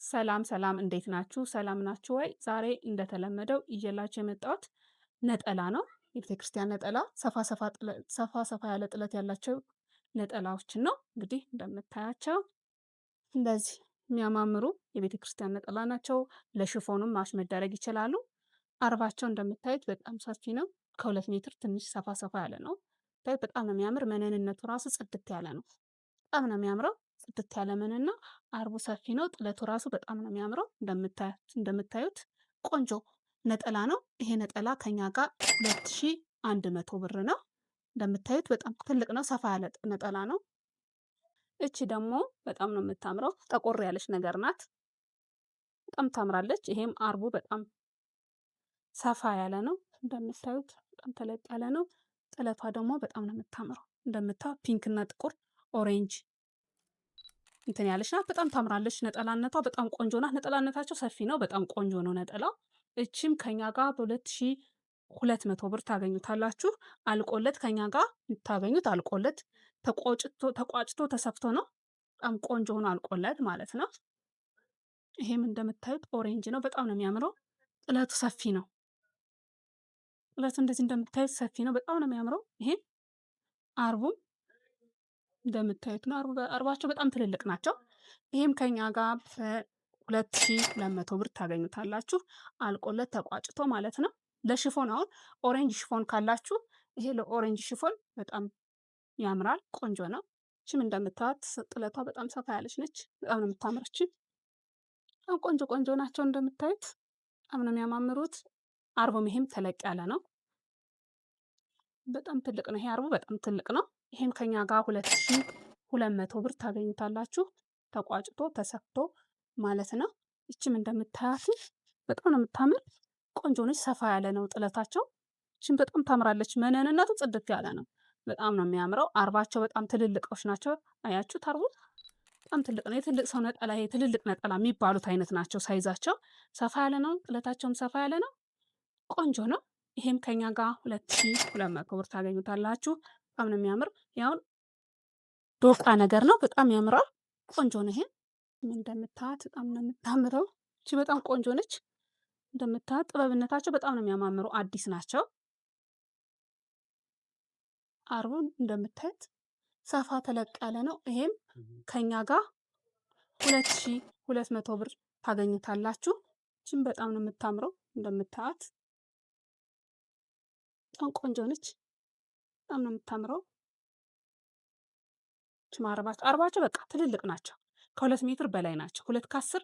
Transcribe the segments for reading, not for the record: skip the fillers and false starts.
ሰላም ሰላም፣ እንዴት ናችሁ? ሰላም ናችሁ ወይ? ዛሬ እንደተለመደው ይዤላችሁ የመጣሁት ነጠላ ነው። የቤተክርስቲያን ነጠላ ሰፋ ሰፋ ሰፋ ያለ ጥለት ያላቸው ነጠላዎችን ነው። እንግዲህ እንደምታያቸው እንደዚህ የሚያማምሩ የቤተክርስቲያን ነጠላ ናቸው። ለሽፎኑም match መደረግ ይችላሉ። አርባቸው እንደምታዩት በጣም ሰፊ ነው። ከ2 ሜትር ትንሽ ሰፋ ሰፋ ያለ ነው። በጣም ነው የሚያምር። መነንነቱ ራሱ ጽድት ያለ ነው። በጣም ነው የሚያምረው። ጽድት ያለ መነን፣ አርቡ ሰፊ ነው። ጥለቱ ራሱ በጣም ነው የሚያምረው። እንደምታዩት ቆንጆ ነጠላ ነው። ይሄ ነጠላ ከኛ ጋር 2100 ብር ነው። እንደምታዩት በጣም ትልቅ ነው። ሰፋ ያለ ነጠላ ነው። እቺ ደግሞ በጣም ነው የምታምረው። ጠቆር ያለች ነገር ናት። በጣም ታምራለች። ይሄም አርቡ በጣም ሰፋ ያለ ነው። እንደምታዩት በጣም ተለቅ ያለ ነው። ጥለቷ ደግሞ በጣም ነው የምታምረው። እንደምታዩት pink እና ጥቁር orange እንትን ያለች ናት። በጣም ታምራለች። ነጠላነቷ በጣም ቆንጆ ናት። ነጠላነታቸው ሰፊ ነው። በጣም ቆንጆ ነው ነጠላው። እቺም ከኛ ጋር በ2200 ብር ታገኙታላችሁ። አልቆለት ከኛ ጋር የምታገኙት አልቆለት ተቋጭቶ ተሰፍቶ ነው። በጣም ቆንጆ ሆኖ አልቆለት ማለት ነው። ይሄም እንደምታዩት orange ነው። በጣም ነው የሚያምረው። ጥለቱ ሰፊ ነው። ጥለቱ እንደዚህ እንደምታዩት ሰፊ ነው። በጣም ነው የሚያምረው። ይሄም አርቡም እንደምታዩት ነው። አርባቸው በጣም ትልልቅ ናቸው። ይሄም ከኛ ጋር በ2200 ብር ታገኙታላችሁ። አልቆለት ተቋጭቶ ማለት ነው። ለ chiffon አሁን orange chiffon ካላችሁ ይሄ ለ orange chiffon በጣም ያምራል። ቆንጆ ነው። እችም እንደምታዩት ጥለቷ በጣም ሰፋ ያለች ነች። በጣም ነው የምታምረች። በጣም ቆንጆ ቆንጆ ናቸው። እንደምታዩት በጣም ነው የሚያማምሩት። አርቡም ይሄም ተለቅ ያለ ነው። በጣም ትልቅ ነው። ይሄ አርቡ በጣም ትልቅ ነው። ይሄም ከኛ ጋር 2200 ብር ታገኙታላችሁ። ተቋጭቶ ተሰፍቶ ማለት ነው። ይችም እንደምታያት በጣም ነው የምታምር። ቆንጆ ነች። ሰፋ ያለ ነው ጥለታቸው። ይችም በጣም ታምራለች። መነንነቱ ጽድት ያለ ነው። በጣም ነው የሚያምረው። አርባቸው በጣም ትልልቆች ናቸው። አያችሁት? አርቡ በጣም ትልቅ ነው። የትልቅ ሰው ነጠላ፣ ይሄ ትልልቅ ነጠላ የሚባሉት አይነት ናቸው። size ኣቸው ሰፋ ያለ ነው። ጥለታቸውም ሰፋ ያለ ነው። ቆንጆ ነው። ይሄም ከኛ ጋር 2200 ብር ታገኙታላችሁ። በጣም ነው የሚያምር። ያውን ዶቃ ነገር ነው። በጣም ያምራል። ቆንጆ ነው። ይሄ እንደምታያት በጣም ነው የምታምረው። እቺ በጣም ቆንጆ ነች። እንደምታያት ጥበብነታቸው በጣም ነው የሚያማምሩ። አዲስ ናቸው። አርቡን እንደምታዩት ሰፋ ተለቅ ያለ ነው። ይሄም ከኛ ጋር 2200 ብር ታገኙታላችሁ። እቺም በጣም ነው የምታምረው። እንደምታያት በጣም ቆንጆ ነች። በጣም ነው የምታምረው። አርባቸው በቃ ትልልቅ ናቸው። ከ2 ሜትር በላይ ናቸው። 2 ከ10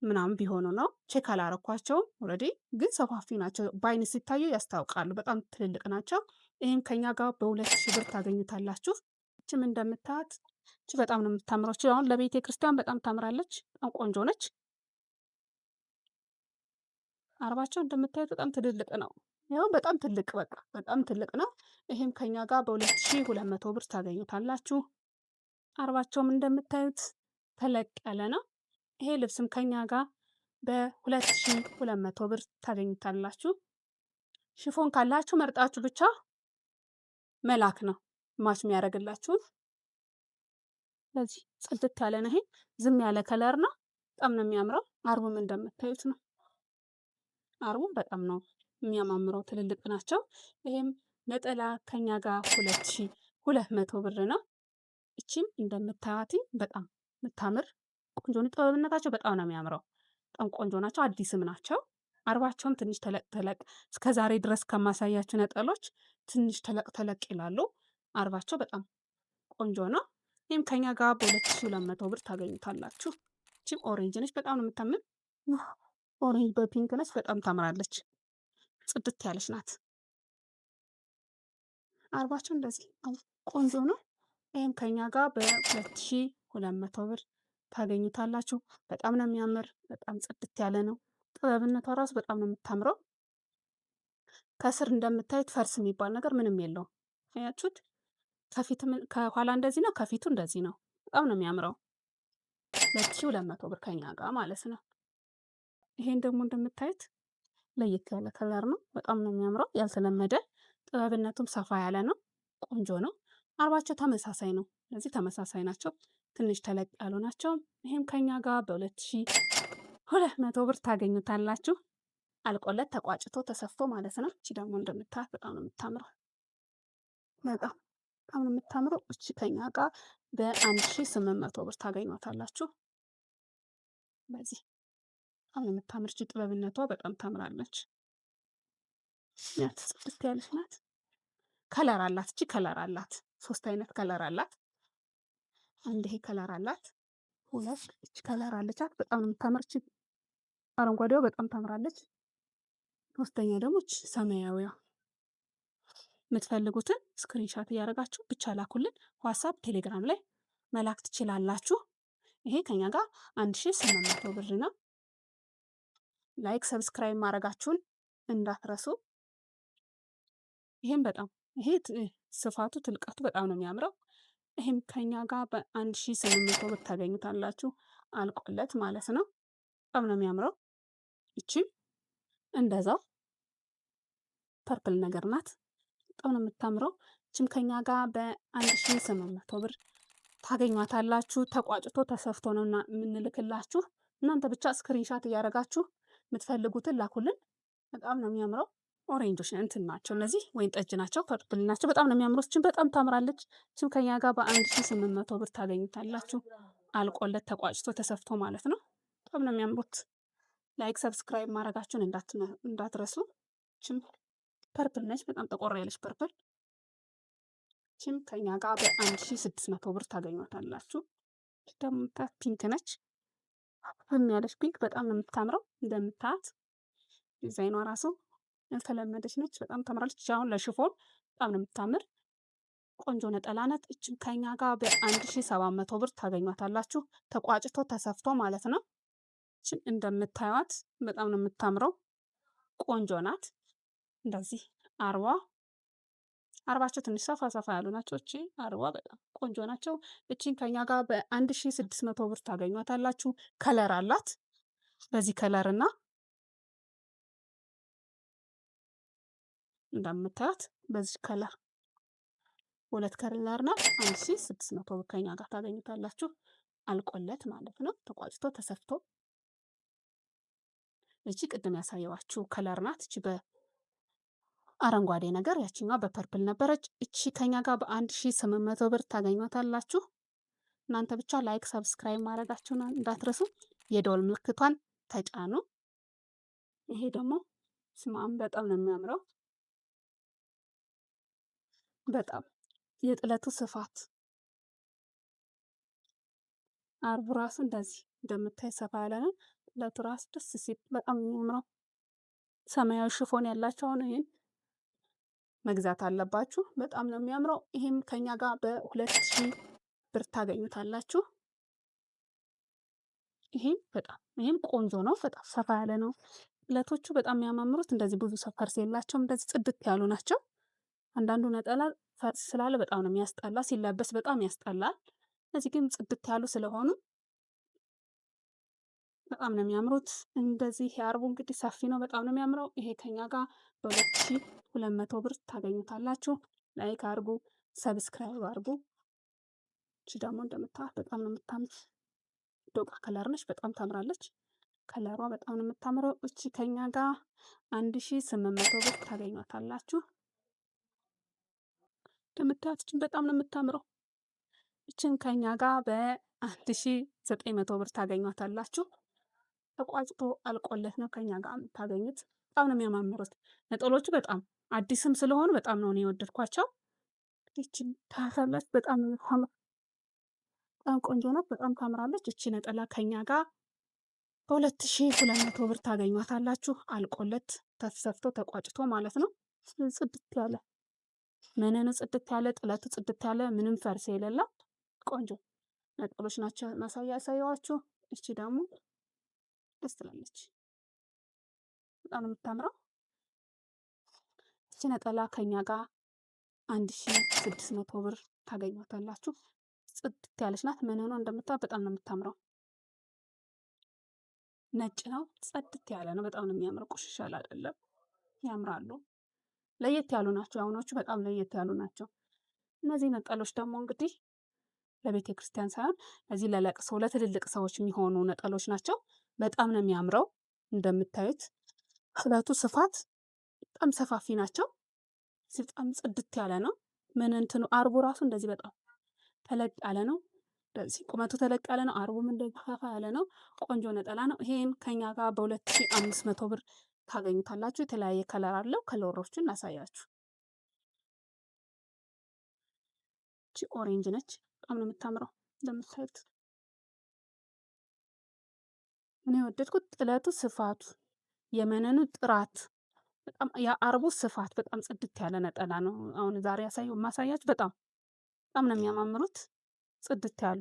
ምናምን ቢሆኑ ነው። Check አላረኳቸውም already፣ ግን ሰፋፊ ናቸው። በአይን ሲታዩ ያስታውቃሉ። በጣም ትልልቅ ናቸው። ይህም ከኛ ጋር በ2000 ብር ታገኙታላችሁ። እችም እንደምታያት እች በጣም ነው የምታምረው። አሁን ለቤተ ክርስቲያን በጣም ታምራለች። በጣም ቆንጆ ነች። አርባቸው እንደምታዩት በጣም ትልልቅ ነው። ያው በጣም ትልቅ በቃ በጣም ትልቅ ነው። ይሄም ከኛ ጋር በ2200 ብር ታገኙታላችሁ። አርባቸውም እንደምታዩት ተለቅ ያለ ነው። ይሄ ልብስም ከኛ ጋር በ2200 ብር ታገኙታላችሁ። Chiffon ካላችሁ መርጣችሁ ብቻ መላክ ነው match የሚያደርግላችሁን። ለዚህ ጽድት ያለ ነው። ይሄ ዝም ያለ color ነው። በጣም ነው የሚያምረው። አርቡም እንደምታዩት ነው። አርቡም በጣም ነው የሚያማምረው። ትልልቅ ናቸው። ይሄም ነጠላ ከኛ ጋር 2200 ብር ነው። እቺም እንደምታያት በጣም የምታምር ቆንጆ ጥበብነታቸው በጣም ነው የሚያምረው። በጣም ቆንጆ ናቸው። አዲስም ናቸው። አርባቸውም ትንሽ ተለቅ ተለቅ እስከ ዛሬ ድረስ ከማሳያቸው ነጠሎች ትንሽ ተለቅ ተለቅ ይላሉ። አርባቸው በጣም ቆንጆ ነው። ይህም ከኛ ጋር በ2200 ብር ታገኙታላችሁ። እቺም orange ነች። በጣም ነው የምታምር። Orange በ pink ነች። በጣም ታምራለች። ጽድት ያለች ናት። አርባቸው እንደዚህ ቆንጆ ነው። ይህም ከኛ ጋር በ2200 ብር ታገኙታላችሁ። በጣም ነው የሚያምር። በጣም ጽድት ያለ ነው። ጥበብነቷ ራሱ በጣም ነው የምታምረው። ከስር እንደምታዩት ፈርስ የሚባል ነገር ምንም የለውም። አያችሁት? ከፊት ከኋላ እንደዚህ ነው፣ ከፊቱ እንደዚህ ነው። በጣም ነው የሚያምረው። 2200 ብር ከኛ ጋር ማለት ነው። ይሄን ደግሞ እንደምታዩት ለየት ያለ color ነው። በጣም ነው የሚያምረው። ያልተለመደ ጥበብነቱም ሰፋ ያለ ነው። ቆንጆ ነው። አርባቸው ተመሳሳይ ነው። እነዚህ ተመሳሳይ ናቸው። ትንሽ ተለቅ ያሉ ናቸው። ይሄም ከኛ ጋር በ2200 ብር ታገኙታላችሁ። አልቆለት ተቋጭቶ ተሰፍቶ ማለት ነው። እቺ ደግሞ እንደምታያት በጣም ነው የምታምረው። በጣም በጣም ነው የምታምረው። እቺ ከኛ ጋር በ1800 ብር ታገኟታላችሁ። በዚህ በጣም ነው የምታምር። እቺ ጥበብነቷ በጣም ታምራለች። ያት ጽድት ያለች ናት። color አላት። እቺ color አላት። ሶስት አይነት color አላት። አንድ ይሄ color አላት። ሁለት እቺ color አለቻት። በጣም ነው የምታምር። እቺ አረንጓዴዋ በጣም ታምራለች። ሶስተኛ ደግሞ እቺ ሰማያዊዋ። የምትፈልጉትን screenshot እያደረጋችሁ ብቻ ላኩልን። ዋትሳፕ፣ ቴሌግራም ላይ መላክ ትችላላችሁ። ይሄ ከኛ ጋር 1800 ብር ነው። like subscribe ማድረጋችሁን እንዳትረሱ። ይሄም በጣም ይሄ ስፋቱ ትልቀቱ በጣም ነው የሚያምረው። ይሄም ከኛ ጋር በ1800 ብር ታገኙታላችሁ። አልቆለት ማለት ነው። በጣም ነው የሚያምረው። እቺም እንደዛው purple ነገር ናት። በጣም ነው የምታምረው። እችም ከኛ ጋር በ1800 ብር ታገኟታላችሁ። ተቋጭቶ ተሰፍቶ ነው የምንልክላችሁ። እናንተ ብቻ screenshot እያደረጋችሁ የምትፈልጉትን ላኩልን። በጣም ነው የሚያምረው። orange ኦች እንትን ናቸው እነዚህ፣ ወይን ጠጅ ናቸው፣ purple ናቸው። በጣም ነው የሚያምሩት። እችም በጣም ታምራለች። እችም ከኛ ጋር በ1800 ብር ታገኙታላችሁ። አልቆለት ተቋጭቶ ተሰፍቶ ማለት ነው። በጣም ነው የሚያምሩት። like subscribe ማድረጋችሁን እንዳትረሱ። እችም purple ነች፣ በጣም ጠቆር ያለች purple። እችም ከኛ ጋር በ1600 ብር ታገኟታላችሁ። እንደምታያት pink ነች፣ ፍም ያለች pink በጣም ነው የምታምረው። እንደምታያት ዲዛይኗ ራሱ ያልተለመደች ነች። በጣም ታምራለች። አሁን ለ chiffon በጣም ነው የምታምር ቆንጆ ነጠላ ናት። እችም ከኛ ጋር በ1700 ብር ታገኟታላችሁ። ተቋጭቶ ተሰፍቶ ማለት ነው። እችም እንደምታዩት በጣም ነው የምታምረው። ቆንጆ ናት። እንደዚህ አርባ አርባቸው ትንሽ ሰፋ ሰፋ ያሉ ናቸው። እቺ አርባ በጣም ቆንጆ ናቸው። እቺን ከኛ ጋር በ1600 ብር ታገኟታላችሁ። color አላት። በዚህ color እና እንደምታያት በዚህ color ሁለት color ናት። 1600 ብር ከኛ ጋር ታገኙታላችሁ። አልቆለት ማለት ነው። ተቋጭቶ ተሰፍቶ። እቺ ቅድም ያሳየዋችሁ color ናት። እቺ በአረንጓዴ ነገር፣ ያችኛዋ በ purple ነበረች። እቺ ከኛ ጋር በ1800 ብር ታገኟታላችሁ። እናንተ ብቻ like subscribe ማድረጋችሁን እንዳትረሱ፣ የደወል ምልክቷን ተጫኑ። ይሄ ደግሞ ስማም በጣም ነው የሚያምረው። በጣም የጥለቱ ስፋት አርቡ ራሱ እንደዚህ እንደምታይ ሰፋ ያለ ነው። ጥለቱ ራሱ ደስ ሲል በጣም የሚያምረው። ሰማያዊ chiffon ያላቸው አሁን ይህን መግዛት አለባችሁ። በጣም ነው የሚያምረው። ይሄም ከኛ ጋር በ2000 ብር ታገኙታላችሁ። ይሄም በጣም ይሄም ቆንጆ ነው። በጣም ሰፋ ያለ ነው። ጥለቶቹ በጣም የሚያማምሩት እንደዚህ ብዙ ፈርስ የላቸውም። እንደዚህ ጽድት ያሉ ናቸው። አንዳንዱ ነጠላ ፈርስ ስላለ በጣም ነው የሚያስጠላ፣ ሲለበስ በጣም ያስጠላል። እነዚህ ግን ጽድት ያሉ ስለሆኑ በጣም ነው የሚያምሩት። እንደዚህ የአርቡ እንግዲህ ሰፊ ነው፣ በጣም ነው የሚያምረው። ይሄ ከኛ ጋር በ2200 ብር ታገኙታላችሁ። like አርጉ፣ subscribe አርጉ። እቺ ደግሞ እንደምታዩት በጣም ነው የምታምር ዶቃ color ነች። በጣም ታምራለች። color ዋ በጣም ነው የምታምረው። እቺ ከኛ ጋር 1800 ብር ታገኟታላችሁ። እንደምታዩት እችን በጣም ነው የምታምረው። እችን ከኛ ጋር በ1900 ብር ታገኟታላችሁ። ተቋጭቶ አልቆለት ነው ከኛ ጋር የምታገኙት። በጣም ነው የሚያማምሩት ነጠሎቹ። በጣም አዲስም ስለሆኑ በጣም ነው እኔ የወደድኳቸው። ይችን ታሳላች። በጣም ነው የምታምር። በጣም ቆንጆ ናት። በጣም ታምራለች። እቺ ነጠላ ከኛ ጋር በ2200 ብር ታገኟታላችሁ። አልቆለት ተሰፍቶ ተቋጭቶ ማለት ነው። ጽድት ያለ መነኑ ጽድት ያለ ጥለቱ ጽድት ያለ ምንም ፈርስ የሌለው ቆንጆ ነጠሎች ናቸው። ማሳያ ያሳየዋችሁ። እቺ ደግሞ ደስ ትላለች። በጣም ነው የምታምረው። እቺ ነጠላ ከኛ ጋር 1600 ብር ታገኟታላችሁ። ጽድት ያለች ናት። መነኗ እንደምታዩት በጣም ነው የምታምረው። ነጭ ነው፣ ጽድት ያለ ነው። በጣም ነው የሚያምረው። ቆሽሽ ያለ አይደለም። ያምራሉ። ለየት ያሉ ናቸው። አሁኖቹ በጣም ለየት ያሉ ናቸው። እነዚህ ነጠሎች ደግሞ እንግዲህ ለቤተ ክርስቲያን ሳይሆን እዚህ ለለቅሶ ለትልልቅ ሰዎች የሚሆኑ ነጠሎች ናቸው። በጣም ነው የሚያምረው። እንደምታዩት ጥለቱ ስፋት በጣም ሰፋፊ ናቸው። በጣም ጽድት ያለ ነው። ምን እንትኑ አርቡ ራሱ እንደዚህ በጣም ተለቅ ያለ ነው። እንደዚህ ቁመቱ ተለቅ ያለ ነው። አርቡም እንደዚህ ሰፋ ያለ ነው። ቆንጆ ነጠላ ነው። ይሄም ከኛ ጋር በ2500 ብር ታገኙታላችሁ። የተለያየ color አለው። color ኦችን እናሳያችሁ። እቺ orange ነች። በጣም ነው የምታምረው እንደምታዩት። እኔ የወደድኩት ጥለቱ ስፋቱ፣ የመነኑ ጥራት በጣም የአርቡ ስፋት በጣም ጽድት ያለ ነጠላ ነው። አሁን ዛሬ ያሳየው ማሳያችሁ በጣም በጣም ነው የሚያማምሩት። ጽድት ያሉ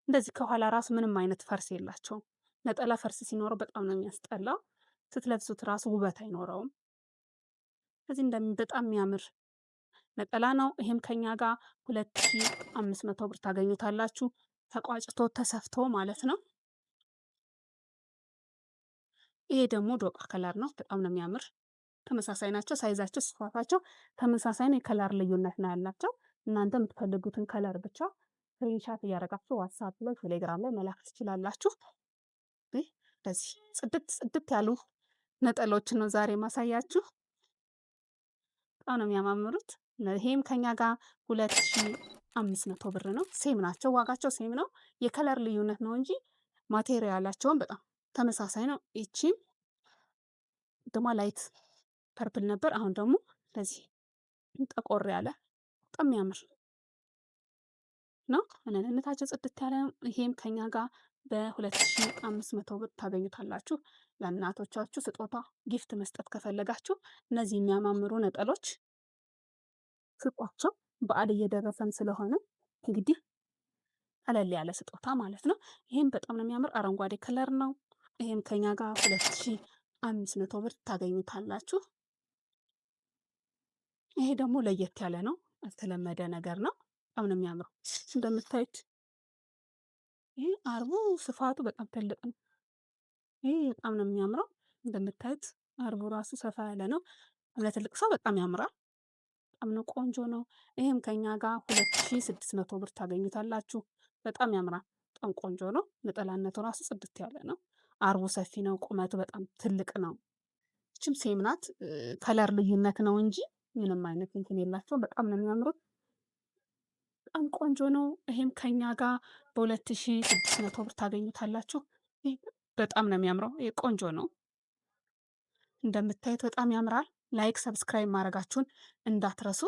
እንደዚህ ከኋላ ራሱ ምንም አይነት ፈርስ የላቸውም። ነጠላ ፈርስ ሲኖረው በጣም ነው የሚያስጠላው። ስትለብሱት ራሱ ውበት አይኖረውም። እዚህ በጣም የሚያምር ነጠላ ነው። ይሄም ከኛ ጋር 2500 ብር ታገኙታላችሁ። ተቋጭቶ ተሰፍቶ ማለት ነው። ይሄ ደግሞ ዶቃ color ነው። በጣም ነው የሚያምር። ተመሳሳይ ናቸው። size ኣቸው፣ ስፋታቸው ተመሳሳይ ነው። የ color ልዩነት ነው ያላቸው። እናንተ የምትፈልጉትን color ብቻ screenshot እያደረጋችሁ ዋትሳፕ ላይ፣ ቴሌግራም ላይ መላክ ትችላላችሁ። እንደዚህ ጽድት ጽድት ያሉ ነጠላዎችን ነው ዛሬ ማሳያችሁ። በጣም ነው የሚያማምሩት። ይሄም ከኛ ጋር 2500 ብር ነው። same ናቸው፣ ዋጋቸው same ነው። የ color ልዩነት ነው እንጂ material ኣቸውን በጣም ተመሳሳይ ነው። ይቺም ደግሞ light purple ነበር። አሁን ደግሞ ለዚህ ጠቆር ያለ በጣም የሚያምር ነው። መነንነታቸው ጽድት ያለ ነው። ይሄም ከኛ ጋር በ2500 ብር ታገኙታላችሁ። ለእናቶቻችሁ ስጦታ gift መስጠት ከፈለጋችሁ እነዚህ የሚያማምሩ ነጠሎች ስጧቸው። በዓል እየደረሰን ስለሆነ እንግዲህ ቀለል ያለ ስጦታ ማለት ነው። ይህም በጣም ነው የሚያምር አረንጓዴ color ነው። ይህም ከኛ ጋር 2500 ብር ታገኙታላችሁ። ይሄ ደግሞ ለየት ያለ ነው፣ ያልተለመደ ነገር ነው። በጣም ነው የሚያምረው እንደምታዩት። ይህ አርቡ ስፋቱ በጣም ትልቅ ነው። ይህ በጣም ነው የሚያምረው እንደምታዩት። አርቡ ራሱ ሰፋ ያለ ነው። ለትልቅ ሰው በጣም ያምራል። በጣም ነው ቆንጆ ነው። ይህም ከኛ ጋር 2600 ብር ታገኙታላችሁ። በጣም ያምራል። በጣም ቆንጆ ነው። ነጠላነቱ ራሱ ጽድት ያለ ነው። አርቡ ሰፊ ነው። ቁመቱ በጣም ትልቅ ነው። ይችም same ናት። color ልዩነት ነው እንጂ ምንም አይነት እንትን የላቸውም። በጣም ነው የሚያምሩት። በጣም ቆንጆ ነው። ይሄም ከኛ ጋር በ2600 ብር ታገኙታላችሁ። በጣም ነው የሚያምረው። ይሄ ቆንጆ ነው። እንደምታዩት በጣም ያምራል። like subscribe ማድረጋችሁን እንዳትረሱ።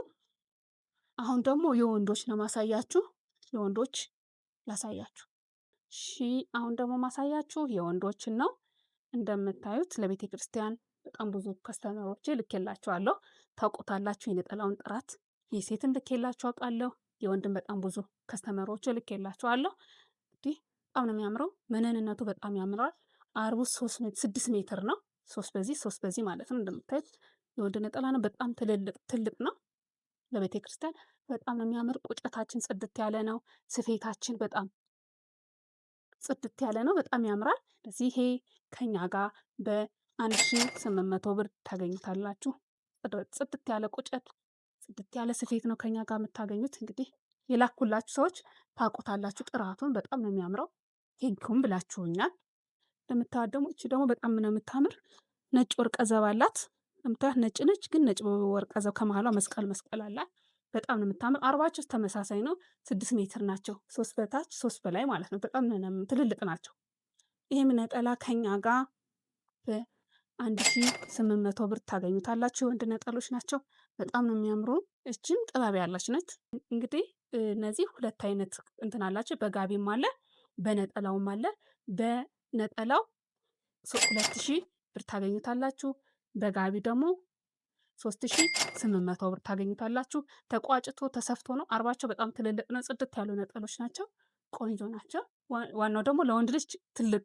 አሁን ደግሞ የወንዶች ነው ማሳያችሁ። የወንዶች ላሳያችሁ። እሺ አሁን ደግሞ ማሳያችሁ የወንዶችን ነው። እንደምታዩት ለቤተ ክርስቲያን በጣም ብዙ customer ኦቼ ልኬላችኋለሁ። ታውቁታላችሁ የነጠላውን ጥራት። የሴትን ልኬላችሁ አውቃለሁ። የወንድም በጣም ብዙ customer ኦቼ ልኬላችኋለሁ። እንግዲህ በጣም ነው የሚያምረው። መነንነቱ በጣም ያምራል። አርቡ 6 ሜትር ነው። ሶስት በዚህ ሶስት በዚህ ማለት ነው። እንደምታዩት የወንድ ነጠላ ነው። በጣም ትልልቅ ትልቅ ነው። ለቤተ ክርስቲያን በጣም ነው የሚያምር። ቁጨታችን ጽድት ያለ ነው። ስፌታችን በጣም ጽድት ያለ ነው። በጣም ያምራል። ስለዚህ ይሄ ከኛ ጋር በ1800 ብር ታገኙታላችሁ። ጽድት ያለ ቁጨት፣ ጽድት ያለ ስፌት ነው ከኛ ጋር የምታገኙት። እንግዲህ የላኩላችሁ ሰዎች ታውቁታላችሁ ጥራቱን። በጣም ነው የሚያምረው። thank you ም ብላችሁኛል። እንደምታዩት ደግሞ እቺ ደግሞ በጣም ነው የምታምር ነጭ ወርቀ ዘብ አላት። እንደምታዩት ነጭ ነች፣ ግን ነጭ ወርቀ ዘብ ከመሀሏ መስቀል መስቀል አላት። በጣም ነው የምታምር። አርባቸው ተመሳሳይ ነው። 6 ሜትር ናቸው። ሶስት በታች ሶስት በላይ ማለት ነው። በጣም ትልልቅ ናቸው። ይህም ነጠላ ከኛ ጋር በ1800 ብር ታገኙታላችሁ። የወንድ ነጠሎች ናቸው። በጣም ነው የሚያምሩ። እችም ጥበብ ያላች ነች። እንግዲህ እነዚህ ሁለት አይነት እንትን አላቸው። በጋቢም አለ በነጠላውም አለ። በነጠላው 2000 ብር ታገኙታላችሁ። በጋቢ ደግሞ 3800 ብር ታገኙታላችሁ። ተቋጭቶ ተሰፍቶ ነው። አርባቸው በጣም ትልልቅ ነው። ጽድት ያሉ ነጠሎች ናቸው። ቆንጆ ናቸው። ዋናው ደግሞ ለወንድ ልጅ ትልቅ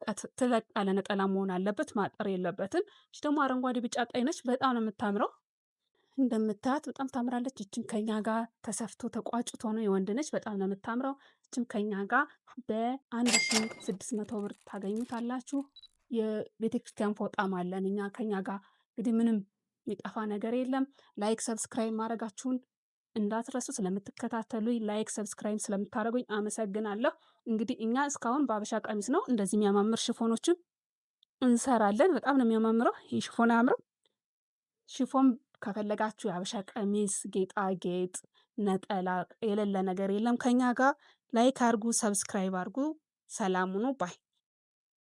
ያለ ነጠላ መሆን አለበት፣ ማጠር የለበትም። እች ደግሞ አረንጓዴ፣ ቢጫ፣ ቀይ ነች። በጣም ነው የምታምረው። እንደምታያት በጣም ታምራለች። እችም ከኛ ጋር ተሰፍቶ ተቋጭቶ ነው። የወንድ ነች። በጣም ነው የምታምረው። እችም ከኛ ጋር በ1600 ብር ታገኙታላችሁ። የቤተክርስቲያን ፎጣም አለን እኛ ከኛ ጋር እንግዲህ ምንም የሚጠፋ ነገር የለም። like subscribe ማድረጋችሁን እንዳትረሱ። ስለምትከታተሉኝ like፣ subscribe ስለምታደርጉኝ አመሰግናለሁ። እንግዲህ እኛ እስካሁን በአበሻ ቀሚስ ነው እንደዚህ የሚያማምር ሽፎኖችን እንሰራለን። በጣም ነው የሚያማምረው። ይህ ሽፎን አያምርም? ሽፎን ከፈለጋችሁ የአበሻ ቀሚስ፣ ጌጣጌጥ፣ ነጠላ የሌለ ነገር የለም ከኛ ጋር። Like አርጉ፣ subscribe አርጉ። ሰላም ሁኑ bye።